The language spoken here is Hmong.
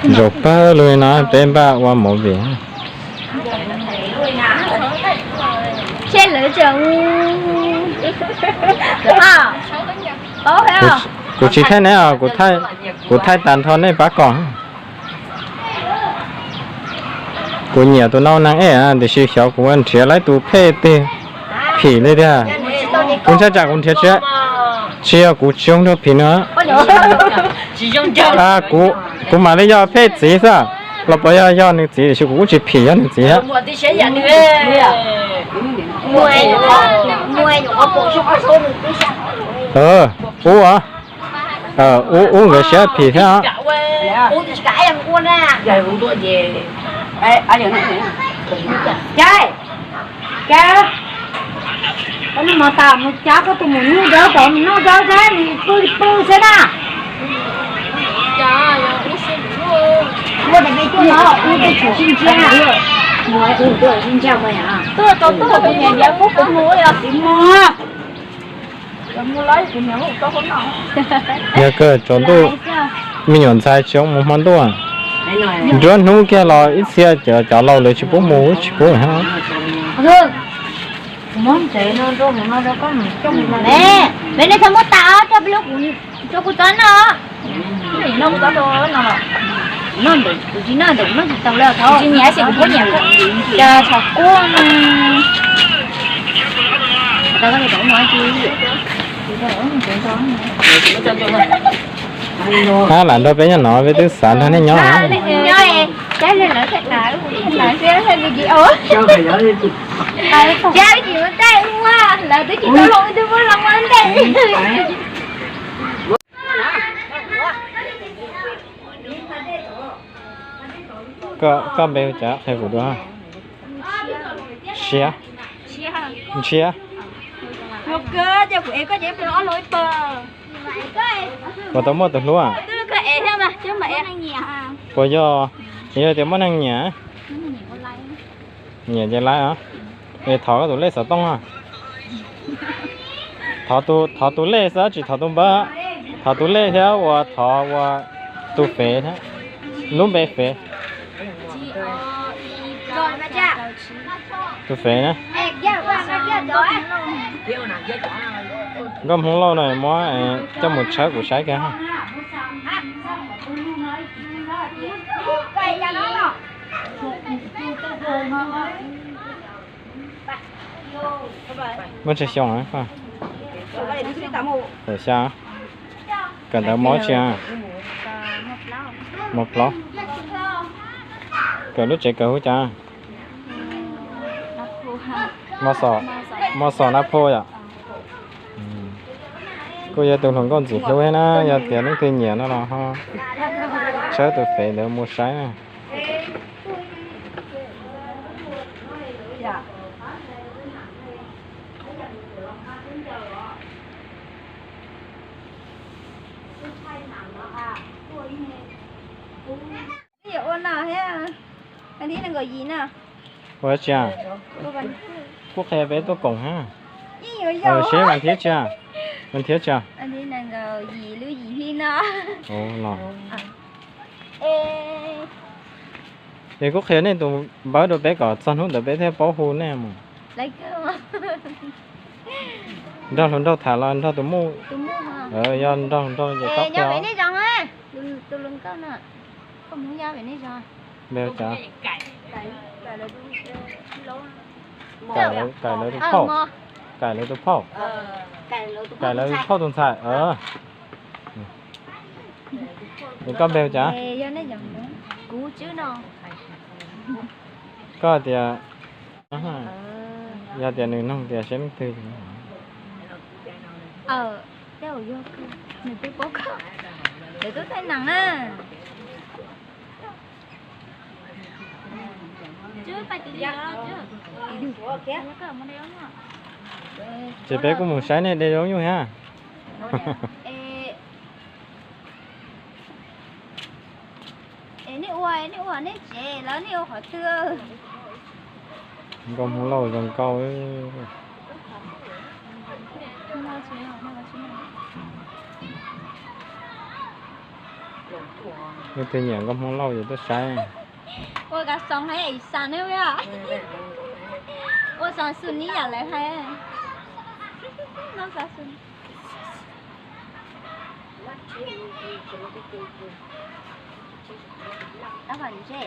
Zaum pawg lug no peb npaj ua movie. Kuv tsis thaij neb os, kuv thaij tas nrho nej pab kom. Kuv nyiam tus no neeg ej tiam sis xyov kuv nrhiav lawv tus phej twg phim li tiag. Kuv ntshai tsam kuv nrhiav tsis, tsis yog kuv tsis zoo nrog phim no. Kuv mam li yog phej txiv xwb, los puas yog yog nws txiv tiam sis kuv kuj tsis phim yog nws txiv. Ub, ub nkawd siab phim thiab. Cas, koj noj mov tas mus cab koj tus maum nyuj rau tom mus noj rau saib nws pw li pw saib na. Ua tas peb tuaj no ua tej tshum sib ntsia na. Tuaj rau tuaj tus niam diav kuj kuv mus ua yog tiv mos. Yog kawg tsaus ntuj, me nyuam ntxhais tsis zoo mus hmo ntuj. Nruab hnub kiag los ib txhia cov laus lawv tsis pub mus tsis pub. Peb nej txhob muab tas os, rau peb lub, rau kuv txob noj. Noj ntawm kuv tsis noj ntawm kuv noj tsis tau lawm, tsis nyiam xyov kuv nyiam. Cas thaum kuj Ab, lam nrog peb nyob no peb twb xav nrog nej nyob. Koj npe hu cas qhia kuv dua. Siab. Ntshiab. Puas tau muaj tus hlub? Puas yog, yog tias muaj neeg nyiam? Nyiam ces laib os. Es thov koj tus lej xov tooj os. Thov tus lej xwb tsis thov tus npawb. Thov tus lej thiab ua thov ua tus fev thiab. Lub npe fev. Tus fev na. Nkauj Hmoob Lauj no muab coj mus tshawb kuv saib kiag. Muaj tsawg xyoo? Kaum xya. Kawm ntawv mos tsi? Mos plaub. Kawm lub tsev kawm hu cas? Mos xos Nab Phoj yom. Kuj yog tus hluas nkauj ntxim hlub thiab na, yog tias leej twg nyiam no los ho tshawb tus fev ntawd mus saib na. Ua tsi? Kuj qhia peb tuaj koom hab. Seb vas thiab tsi, vas thiab tsi. Es kuj qhia nej tus npawb rau peb kom txog hnub ntawd peb thiaj paub hu nej mus. Nrog hluas nraug tham los nrog tus muj. Yog nrog hluas nraug ces paub. Npe cas? Kaim lawv tus phauj. Kaim lawv tus phauj. Kaim lawv tus phauj tus ntxhais. Es koj npe hu cas? Koj tias, yog tias nws nug tias seb leej twg. Ces peb kuj mus saib nej de zaub nyuj thiab. Nkauj Hmoob Lauj zoo nkauj. Leej twg nyiam nkauj Hmoob Lauj ces tuaj saib. Ua kas xoos hais ib xav ne, ua kas xoos xus nib yam lawv hais. Noj xav xus. Tab vam ntse.